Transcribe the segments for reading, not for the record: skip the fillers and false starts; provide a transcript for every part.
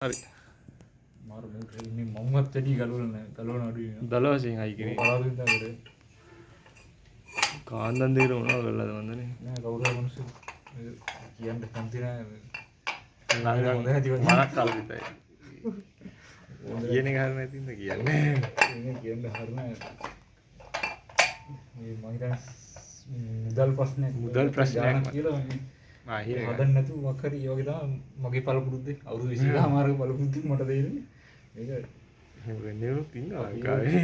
හරි. මාරු මූටර් මේ මම්වත් වැඩි ගලවන නෑ, ගලවන අඩුයි වෙනවා. දල වශයෙන් හයි කරේ. පරාද විතර කරේ. කාන්දන් දෙකට මොනවා කරලාද මන්දනේ? නෑ, කවුරු හරි මිනිස්සු කියන්න කැමති නෑ. ළඟ හොඳ නැති වගේ. මනක් කල්පිතයි. කියන එක හරි නැති ඉඳ කියන්නේ. ඒක කියන්න හරි නෑ. මේ මං හිතන්නේ මුදල් ප්‍රශ්නයක්. මුදල් ප්‍රශ්නයක් ගාණක් කියලා මේ ආ හිර හදන්න නැතුව මොකක් හරි ඒ වගේ තමයි මගේ පළපුරුද්ද. අවුරුදු 25 පළපුරුද්ද මට තේරෙන්නේ. මේක එහෙම වෙන්නේ උනොත් ඉන්නවා ලංකාවේ.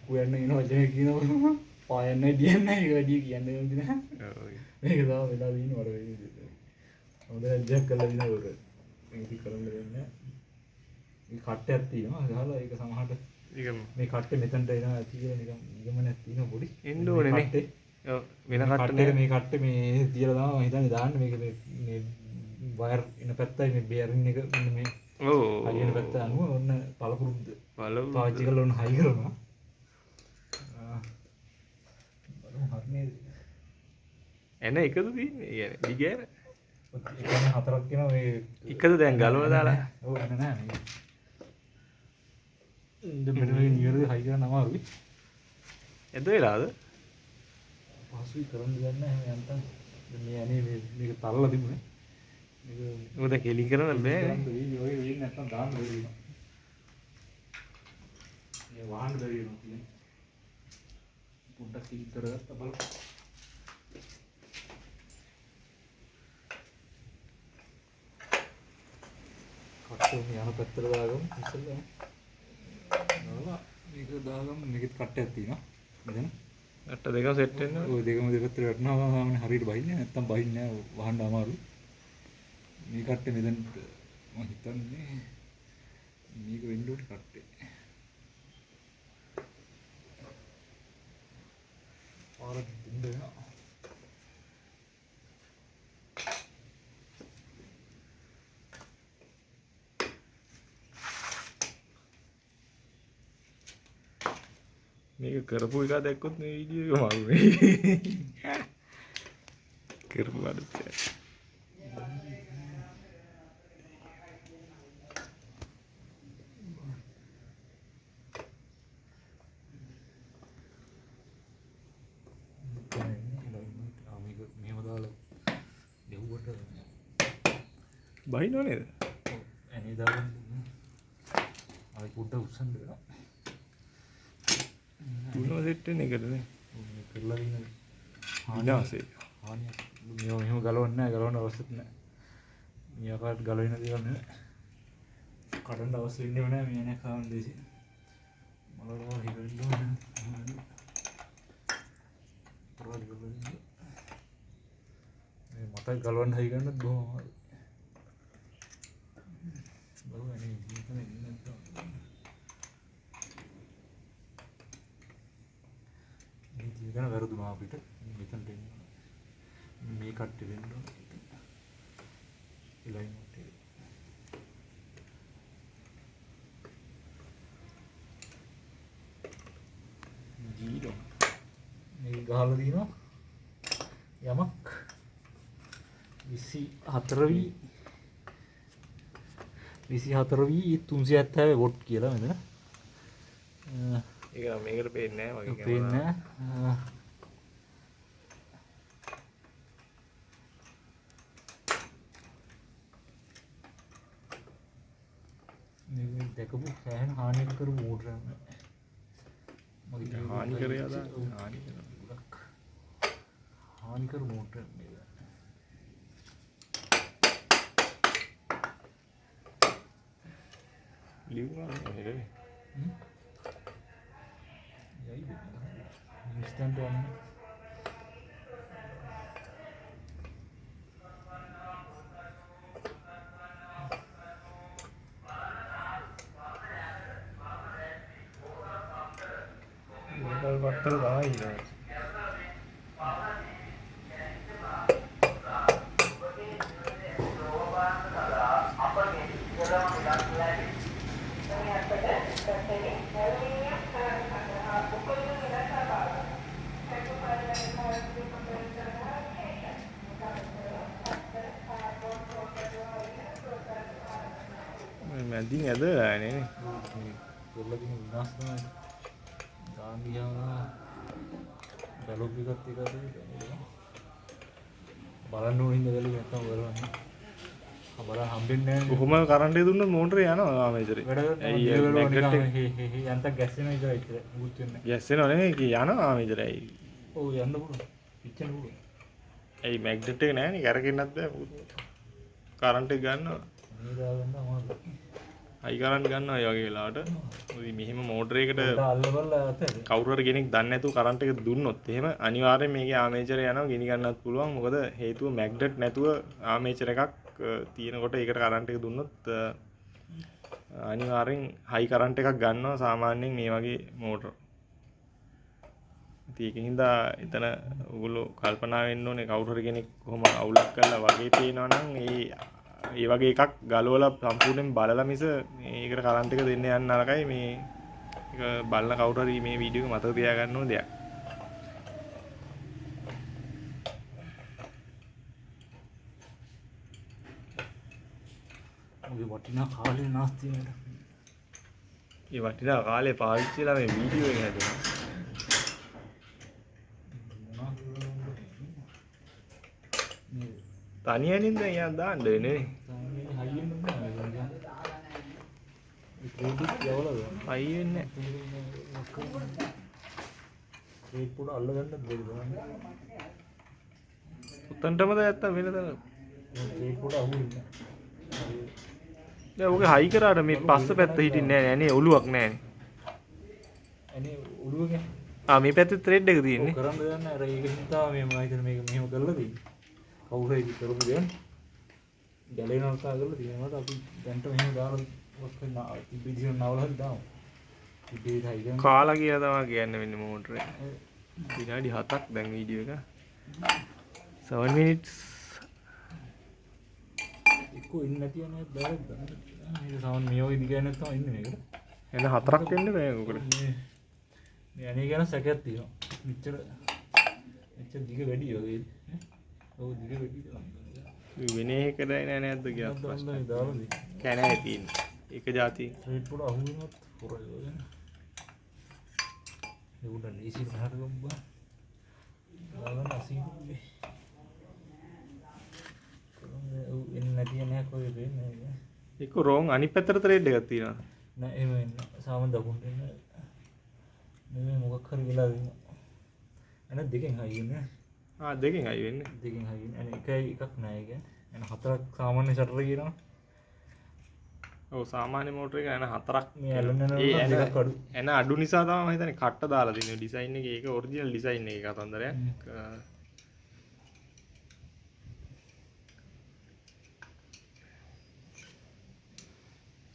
කුයන්න එන වචන කියනවා. පායන්නයි දියන්නයි ඒක වැඩි කියන්න කැමති නෑ. ඔව්. මේක තමයි වෙලා තියෙන්නේ මට වෙන්නේ විදිහට. හොඳ රැජ්ජයක් කරලා දිනවා උර. මේක ඉතින් කරන්න දෙන්නේ නෑ. මේ කට්ටයක් තියෙනවා. ගහලා ඒක සමහරට ඒක මේ කට්ටේ මෙතනට එනවා ඇති කියලා නිකන් නිගමනයක් තියෙනවා පොඩි. එන්න ඕනේ නේ. කට්ටේ. ඔව්, වෙන කට්ට කට්ටේ නෑ. මේ කට්ටේ මේ තියලා තමයි මම හිතන්නේ දාන්න. මේක මේ වයර් එන පැත්තයි මේ බෙයරින් එක මෙන්න මේ ඔව්. හයි වෙන පැත්ත අනුව ඔන්න පළපුරුද්ද පළපුරුද්ද. පාවිච්චි කරලා ඔන්න හයි කරනවා. බලමු හරි නේද? එන එකද තියෙන්නේ? ඒ කියන්නේ දිග ඇන. ඔය කියන්නේ හතරක් තියෙනවා මේ එකද දැන් ගලවලා දාලා? ඔව්, එන නෑ මේ. දැන් මෙන්න මේක නිවැරදි හයි කරන්න අමාරුයි. ඇද වෙලාද? පහසුයි කරන්න දෙයක් නෑ එහෙම යන්තම්. දැන් මේ අනේ මේක තරලා තිබුණේ. මේක මොකද කෙලින් කරන්න බෑ නේ. කරන්න වෙයි ඔය වෙන්නේ නැත්තම් දාන්න බැරි වෙනවා. මේ වහන්න බැරි වෙනවා කියන්නේ. පොඩ්ඩක් කිලි කරගත්ත බලමු. කට්ටේ මේ යන පැත්තට දාගමු ඉස්සෙල්ලා. දාලා මේක දාගමු. මේකෙත් කට්ටයක් තියෙනවා. මෙතන. කට්ට දෙකම සෙට් වෙන්න ඕනේ. ඔය දෙකම දෙපැත්තට වැටෙනවා. සාමාන්‍යයෙන් හරියට බහින්නේ නැත්තම් බහින්නේ නෑ, වහන්න අමාරුයි. මේ කට්ටේ මෙතනට මං හිතන්නේ මේක වෙන්න ඕනේ කට්ටේ. පාර දෙන්න වෙනවා. මේක කරපු එක දැක්කොත් මේ වීඩියෝ එක මාරු වෙයි. කරපු අලුත් එක. මේක මෙහෙම දාලා ගැහුවට බහිනව නේද? ඔව්, ඇනේ දාගන්න. ආයි පොඩ්ඩක් උස්සන්න වෙනවා. තුනම සෙට් වෙන එකට නේ. ඔව්, මේ කරලා තියෙන විනාශය. හානියක්. මේවා මෙහෙම ගලවන්නේ නෑ, ගලවන්න අවශ්‍යත් නෑ. මේ ආකාරයට ගලවෙන දේවල් නෙමෙයි. කඩන්න අවශ්‍ය වෙන්නේම නෑ මේ නෑ කාම දේශي. මලවල හිරෙන්න ඕනේ. පරාද කරලා දෙන්න. මේ මතක් ගලවන්න හයි ගන්නත් බොහොම අමාරුයි. බලමු අනේ මෙතන ඉන්න නැත්නම්. මේ ජීවිතන වැරදුනා අපිට. මෙතනට එන්න ඕන. මේ කට්ටේ වෙන්න ඕන. එලයින්මන්ට් එක. ජීරෝ. මේ ගහලා දිනවා යමක් 24 වී 370 what කියලා මෙතන. ඒක නම් මේකට පේන්නේ නෑ මගේ පේන්නේ නෑ. මේ දැකපු සෑහෙන හානියක් කරපු මෝටරයක් නෑ. මගේ හානි කරේ දාන්න. හානි කරා. ගොඩක් හානි කරු මෝටරයක් මේක. ලිව්වා නේ නේ. යයි දෙන්න. ඉන්ස්ටන්ට් වන්න. මුදල් පත්තර තමයි ඊළඟට. මැදින් ඇදලා නේ නේ. මේ කරලා තියෙන විනාශ තමයි. දාන්න ගියාම බැලුප් එකත් එක අතේ බලන්න ඕන හින්දා බැලුවේ, නැත්තම් බලන්නේ. ආ බලන්න හම්බෙන්නේ නැහැ. කොහොම කරන්ට් එක දුන්නොත් මෝටරේ යනවා ආමේචරේ. වැඩ ඇයි ඒ මැග්නට් එක හේ හේ හේ යන්තම් ගැස්සෙන විතරයි ඉතල මුකුත් වෙන්නේ නැහැ. ගැස්සෙනව නෙමෙයි ඒක යනවා ආමේචරේ. ඇයි ඔව් යන්න පුළුවන්. පිච්චෙන්න පුළුවන්. ඇයි මැග්නට් එක නෑනේ කැරකෙන්නත් බෑ මොකුත්. කරන්ට් එක ගන්නවා. මේ දාගන්න අමාරුයි. හයි කරන්ට් ගන්නවා ඒ වගේ වෙලාවට. මොකද මෙහෙම මෝටර් එකට අල්ල බලලා අතට කවුරු හරි කෙනෙක් දන්නේ නැතුව කරන්ට් එක දුන්නොත් එහෙම අනිවාර්යෙන් මේකේ ආමේචර් යනවා ගිනි ගන්නත් පුළුවන්. මොකද හේතුව මැග්නට් නැතුව ආමේචර් එකක් තියෙනකොට ඒකට කරන්ට් එක දුන්නොත් අනිවාර්යෙන් හයි කරන්ට් එකක් ගන්නවා සාමාන්‍යයෙන් මේ වගේ මෝටර්. ඉතින් ඒකින් හින්දා එතන ඔයගොල්ලෝ කල්පනා වෙන්න ඕනේ කවුරු හරි කෙනෙක් කොහොම අවුලක් කරලා වගේ පේනවා නම් ඒ වගේ එකක් ගලවලා සම්පූර්ණයෙන් බලලා මිස මේකට කරන්ට් එක දෙන්න යන්න නරකයි. මේ ඒක බලන කවුරු හරි මේ වීඩියෝ එක මතක තියාගන්න ඕන දෙයක්. ඔය වටිනා කාලේ නාස්ති නේද? ඒ වටිනා කාලේ පාවිච්චි වෙලා මේ වීඩියෝ එක හැදුවා. තනියනින් දැන් යා දාන්න වෙන්නේ නේ. තනියනින් හයියෙන් නෑ නිකන්. ඒ ක්‍රේඩිට් යවලා දාන්න. හයි වෙන්නේ නෑ. ක්‍රේඩ් පොඩ අල්ල ගන්නත් බැරි බලන්න. උතන්ටමද නැත්තම් වෙන තැන? ක්‍රේඩ් පොඩ අහු වෙන්නේ නෑ. දැන් ඔක හයි කරාට මේ පස්ස පැත්ත හිටින්නේ නෑ නේ, ඔලුවක් නෑනේ. අනේ ඔලුව කියන්නේ. ආ මේ පැත්තේ ත්‍රෙඩ් එක තියෙන්නේ. ඔව් කරන්න දෙයක් නෑ. අර ඒක හින්දා මේ මම හිතන්නේ මේක මෙහෙම කරලා තියෙන්නේ. කවුරු හරි කරපු දෙයක් ගැලවෙන උත්සාහ කරලා තියෙනවට අපි දැන්ට මෙහෙම දාලා මොකක් හරි තිබ්බ විදිහට නවලා හරි දාමු. තිබ්බ විදිහට හයි කරන්න. කාලා කියලා තමයි කියන්න වෙන්නේ මෝටරේ. විනාඩි 7ක් දැන් වීඩියෝ එක. 7 minutes. එක්කෝ එන්නේ නැති යන්නේ බෑරක් ගන්න. මේක සාමාන්‍ය මේ වගේ දිග යන්නේ තමයි ඉන්නේ මේකට. එන හතරක් වෙන්න බෑ ඔකට. මේ අනේ ගැන සැකයක් තියෙනවා. මෙච්චර මෙච්චර දිග වැඩි වගේ. ඔව් දිග වැඩි තමයි. වෙන එකද නෑ නෑද කියලා ප්‍රශ්න. කැනෑ තියෙන්නේ. ඒක જાති. රේට් පොඩ අහු වෙනවත් හොරයි වගේ. ඒ උඩ ලීසි මහට ගමු බා. දාගන්න අසීරුයි. කොහොමද ඔව් එන්නේ නැති නෑ කොහෙද වෙන්නේ. ඒක රෝං අනිත් පැත්තට ත්‍රෙඩ් එකක් තියෙනවා. නෑ එහෙම වෙන්නේ. සාමාන්‍ය දකුණට එන්න. මේ මොකක් හරි වෙලා තියෙනවා. අන දෙකෙන් හයි වෙන්නේ. ආ දෙකෙන් හයි වෙන්නේ. දෙකෙන් හයි වෙන්නේ. අන එකයි එකක් නෑ ඒ කියන්නේ. අන හතරක් සාමාන්‍ය ෂටර් කියනවා. ඔව් සාමාන්‍ය මෝටර එක අන හතරක් මේ ඇලෙන යන දෙකක් අඩු. එන අඩු නිසා තමයි මම හිතන්නේ කට්ට දාලා තියෙන්නේ ඩිසයින් එකේ. ඒක ඔරිජිනල් ඩිසයින් එකේ කතන්දරයක්.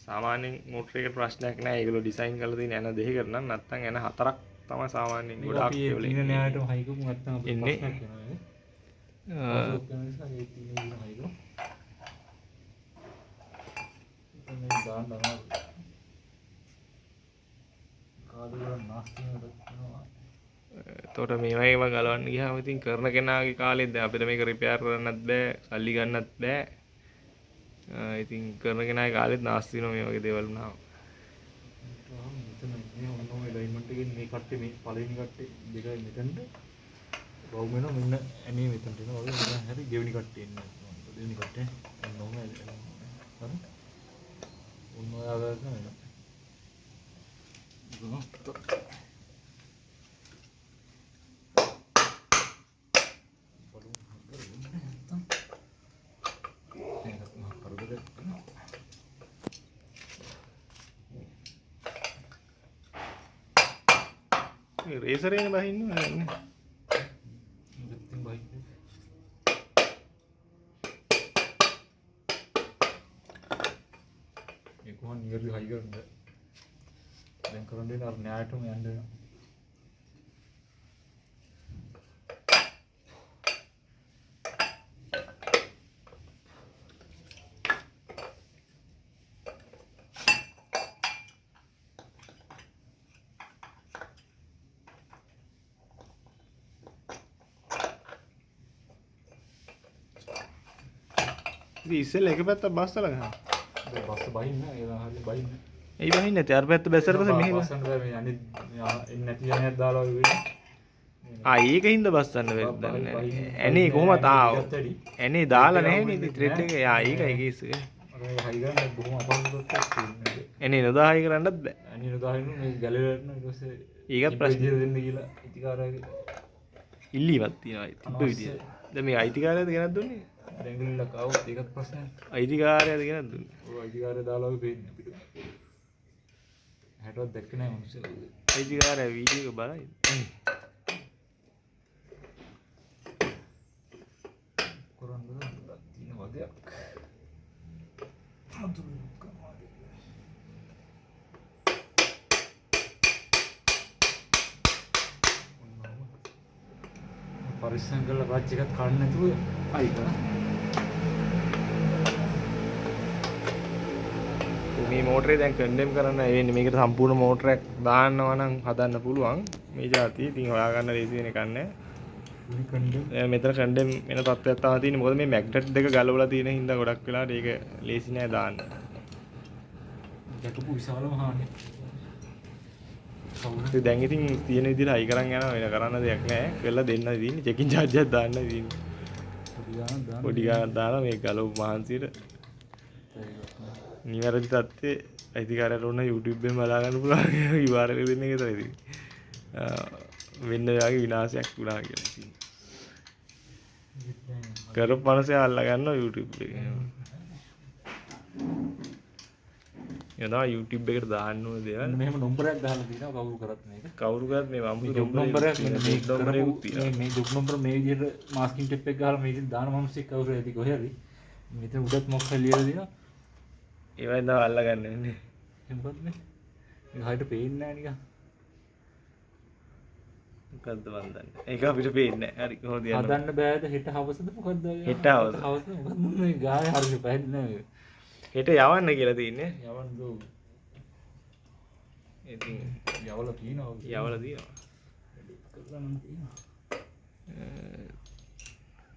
සාමාන්‍යයෙන් මෝටර එකට ප්‍රශ්නයක් නෑ. ඒගොල්ලෝ ඩිසයින් කරලා තියෙන එන දෙකකට නම් නැත්තම් එන හතරක් තමයි සාමාන්‍යයෙන් ගොඩාක් ඒවල ඉන්නේ. න්යායටම හයි කරමු නැත්තම් අපිට ප්‍රශ්නයක් වෙනවා නේ. ප්‍රශ්නයක් වෙන නිසා ඒ තියෙන විදිහම හයි කරමු. ඉතින් මේ දාන්න අමාරුයි. කාඩු වල නාස්ති වෙනවා. එතකොට මේ වගේ ඒවා ගලවන්න ගියාම ඉතින් කරන කෙනාගේ කාලෙත් දැන් අපිට මේක රිපෙයාර් කරන්නත් බෑ, සල්ලි ගන්නත් බෑ. ඉතින් කරන කෙනාගේ කාලෙත් නාස්ති වෙනවා මේ වගේ දේවල් වුණාම. මෙතන මේ ඔන්න ඔය ඇලයින්මන්ට් එකෙන් මේ කට්ටේ මේ පළවෙනි කට්ටේ දෙකයි මෙතනට රවුම් වෙනවා. මෙන්න ඇනේ මෙතනට එනවා වගේ මෙතන හරි දෙවෙනි කට්ටේ එන්නේ. දෙවෙනි කට්ටේ ඔන්න ඔහම හරි. ඔන්න ඔය ආකාරයට වෙනවා. රේසරේන බහින්න නෑ. ඉතින් බහින්න. ඒ කොහොම නිවැරදි හයි කරන්න. දැන් කරන්න දෙන අර න්යායටම යන්න වෙනවා. ඉතින් ඉස්සෙල්ලා එක පැත්තක් බස්සලා ගහන්න. දැන් බස්ස බහින්න ඒ හරිය බහින්න. ඒ බහින්න නැති අර පැත්ත බැස්සට පස්සේ මෙහෙම බස්සන්න බෑ මේ අනිත් එන්නේ නැති යන්නයක් දාලා වගේ වෙන්නේ. ආ ඒක හින්දා බස්සන්න බැරි දන්නේ නැහැ. ඇනේ කොහොමද ආ ඇනේ දාලා නැහැ නේද ත්‍රෙඩ් එක. ආ ඒකයි කේස් එක. අර මේ හයි කරන්න බොහොම අපහසු තත්ත්වයක් තියෙනවා. ඇනේ නොදා හයි කරන්නත් බෑ. ඇනේ නොදා හයි මේ ගැලවිලා යනවා ඊට පස්සේ ඒකත් ප්‍රශ්න. විදියට දෙන්න කියලා අයිතිකාරයාගේ ඉල්ලීමක් තියෙනවා තිබ්බ විදියට. දැන් මේ අයිතිකාරයාද ගෙනත් දුන්නේ? දැඟලිල්ලක් ආවොත් ඒකත් ප්‍රශ්නයක්. අයිතිකාරයාද ගෙනත් දුන්නේ? ඔව් අයිතිකාරයා දාලා වගේ පේන්නේ අපිට. හැටවත් දැක්කේ නෑ මිනිස්සු. අයිතිකාරයා වීඩියෝ එක බලයි. කරන්න ගොඩක් තියෙන වදයක්. පරිස්සම් කරලා රාජ්‍ය එකත් කන්න නැතුව අයි කරා. මේ මෝටරේ දැන් කන්ඩෙම් කරන්න වෙන්නේ. මේකට සම්පූර්ණ මෝටරයක් දාන්නවා නම් හදන්න පුළුවන් මේ જાතිය. ඉතින් හොයාගන්න ලේසි වෙන එකක් නෑ. මෙතන කන්ඩෙම් වෙන තත්ත්වයක් තමයි තියෙන්නේ. මොකද මේ මැග්නට් දෙක ගලවලා තියෙන හින්දා ගොඩක් වෙලාවට ඒක ලේසි නෑ දාන්න. දැකපු විශාලම හානිය. ඉතින් දැන් ඉතින් තියෙන විදිහට හයි කරන් යනවා, වෙන කරන්න දෙයක් නෑ. කරලා දෙන්න තියෙන්නේ. චෙකින් චාර්ජ් එකක් දාන්න තියෙන්නේ. පොඩි ගානක් දාලා මේ ගලවපු මහන්සියට නිවැරදි තත්ත්වයේ අයිතිකාරයාට ඕන YouTube එකෙන් බලා ගන්න පුළුවන් URL එක දෙන්න එක විතරයි ඉතින්. වෙන්න ඔයාගේ විනාශයක් වුණා කියලා ඉතින්. කරපු මනසේ අල්ලා ගන්නවා YouTube එකේ. ඒ තමයි YouTube එකට දාන්න ඕන දේවල්. මෙහෙම නම්බරයක් ගහලා තියෙනවා කවුරු කරත් මේක. කවුරු කරත් මේ අමුතු ජොබ් නම්බරයක් මෙන්න මේ නම්බරයකුත් තියෙනවා. මේ ජොබ් නම්බර මේ විදිහට මාස්කින් ටේප් එක ගහලා මේ විදිහට දාන මිනිස්සෙක් කවුරු ඇති කොහේ හරි. මෙතන උඩත් මොකක් හරි ලියලා තියෙනවා. ඒ වගේ තමයි අල්ලා ගන්න වෙන්නේ. ඒ මොකද්ද මේ? මේක හරියට පේන්නේ නැහැ නිකන්. මොකද්ද මන් දන්නේ. ඒක අපිට පේන්නේ නැහැ. හරි කොහොමද යන්නේ? හදන්න බෑද හෙට හවසද මොකද්ද? හෙට හවස. හවස මොකද්ද මේ ගානේ හරියට පැහැදිලි නෑ මේක. හෙට යවන්න කියලා තියෙන්නේ. යවන්න දෝ. ඉතින් යවලා තියෙනවා. යවලා තියෙනවා. කරලා නම් තියෙනවා.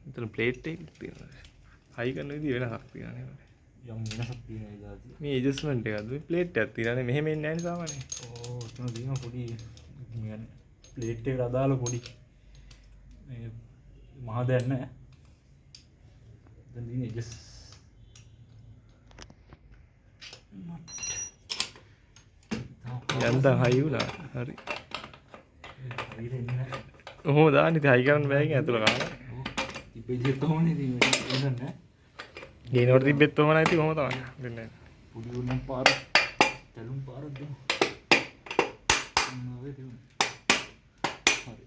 මෙතන ප්ලේට් එකක් තියෙනවා. හයි කරන විදිහ වෙනසක් තියෙනවා නේද? යම් වෙනසක් තියෙනවා ඒ જાතිය. මේ ඇඩ්ජස්ට්මන්ට් එකක්ද? මේ ප්ලේට් එකක් තියෙනවානේ. මෙහෙම එන්නේ නැහැ නේ සාමාන්‍යයෙන්. ඔව් එතන තියෙනවා පොඩි කියන්නේ ප්ලේට් එකට අදාළ පොඩි මේ මහ දෙයක් නෑ. දැන් තියෙන ඇඩ්ජස්ට් යන්තම් හයි වුණා. හරි. ඔහොම දාන්න ඉතින් හයි කරන්න බෑ ඉතින් ඇතුළ කාලා. ඔව් තිබ්බ විදිහට තමයි ඉතින් වෙනස නෑ. ගේනකොට තිබ්බෙත් ඔහොම නෑ ඉතින් ඔහොම තමයි. දෙන්නේ නෑ. පොඩි උනම් පාර තැලුම් පාරක් දෙමු. මොනවා වෙද? හරි.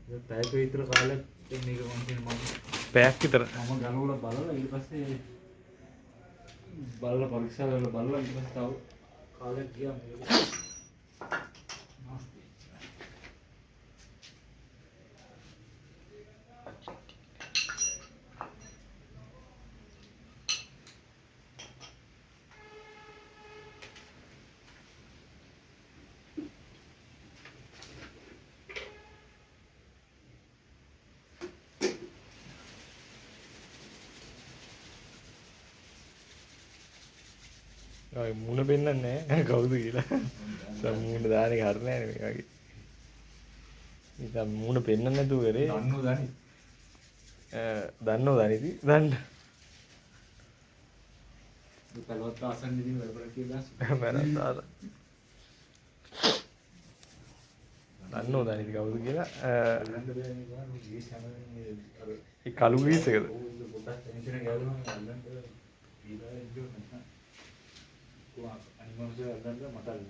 දැන් පැයක විතර කාලයක් දැන් මේක මම කියන මම පැයක් විතර මම ගලවලා බලලා ඊට පස්සේ බලලා පරීක්ෂා කරලා බලලා ඊට පස්සේ තව කාලයක් ගියා මේක. නාස්ති. ඔය මුණ පෙන්නන්නේ නෑ කවුද කියලා. සම් මුණ දාන එක හරි නෑනේ මේ වගේ. ඉතින් මුණ පෙන්නන්නේ නැතුව කරේ. දන්නෝ දනි. දන්නෝ දනි ඉතින් දන්න. පැලවත් ආසන්න ඉතින් වැඩ කියලා. පැලවත් ආසන්න. දන්නෝ දනි ඉතින් කවුද කියලා. අල්ලන්න බෑ මේ ගාන මේ ග්‍රීස් හැම වෙලේම අර ඒ කළු ග්‍රීස් එකද? ඔව් ඒක පොඩ්ඩක් තැනින් ගෑවුනම අල්ලන්න ඊළඟ ඉන්න නැත්නම් අනිත් මනුස්සය අල්ලන්න මට අල්ලන්න.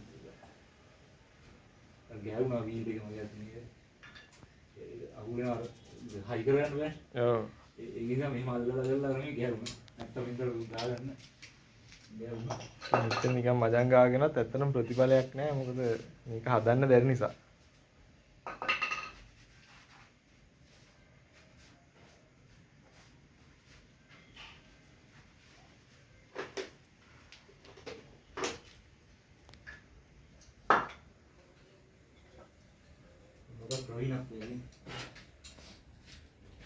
අර ගෑවුනා වීල් එක මගේ අතින් ඒක. ඒක අහුවෙන අර හයි කරගන්න බෑ. ඔව්. ඒ නිසා මෙහෙම අල්ලලා කරලා අර මේ ගෑවුනා. නැත්තම් ඉඳලා ගාගන්න ගෑවුනා. මෙතන නිකන් මජං ගාගෙනත් ඇත්තටම ප්‍රතිඵලයක් නෑ. මොකද මේක හදන්න බැරි නිසා.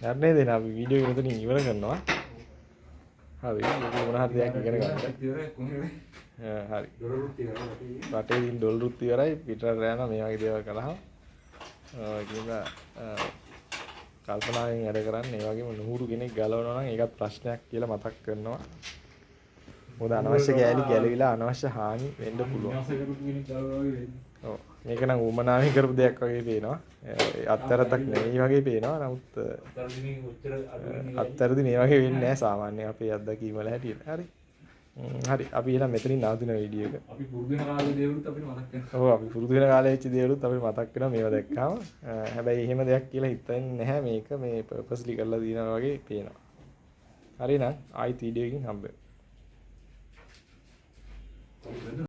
නරනේ දෙන අපි වීඩියෝ එක මෙතනින් ඉවර කරනවා. හරි. ඒක මොන හරි දෙයක් ඉගෙන ගන්න. හරි. රටේ ඉතින් ඩොලරුත් ඉවරයි, පිටරට යනවා මේ වගේ දේවල් කළාම. කියලා කල්පනාවෙන් වැඩ කරන්න. ඒ වගේම නුහුරු කෙනෙක් ගලවනවා නම් ඒකත් ප්‍රශ්නයක් කියලා මතක් කරනවා. මොකද අනවශ්‍ය කෑලි ගැලවිලා අනවශ්‍ය හානි වෙන්න පුළුවන්. ඔව්. මේක නම් උවමනාවෙන් කරපු දෙයක් වගේ පේනවා. අත්තරදක් නෙවෙයි වගේ පේනවා. නමුත් අත්තරදි මේ වගේ වෙන්නේ නැහැ සාමාන්‍යයෙන් අපේ අත්දැකීම් වල හැටියට. හරි. හරි. අපි එහෙනම් මෙතනින් නවතින වීඩියෝ එක. අපි පුරුදු වෙන කාලේ දේවලුත් අපිට මතක් වෙනවා. ඔව්, අපි පුරුදු වෙන කාලේ වෙච්ච දේවලුත් අපිට මතක් වෙනවා මේවා දැක්කම. හැබැයි එහෙම දෙයක් කියලා හිතන්නේ නැහැ. මේක මේ පර්පස්ලි කරලා දිනවා වගේ පේනවා. හරි නම් ආයිත් වීඩියෝ එකකින් හම්බ වෙමු.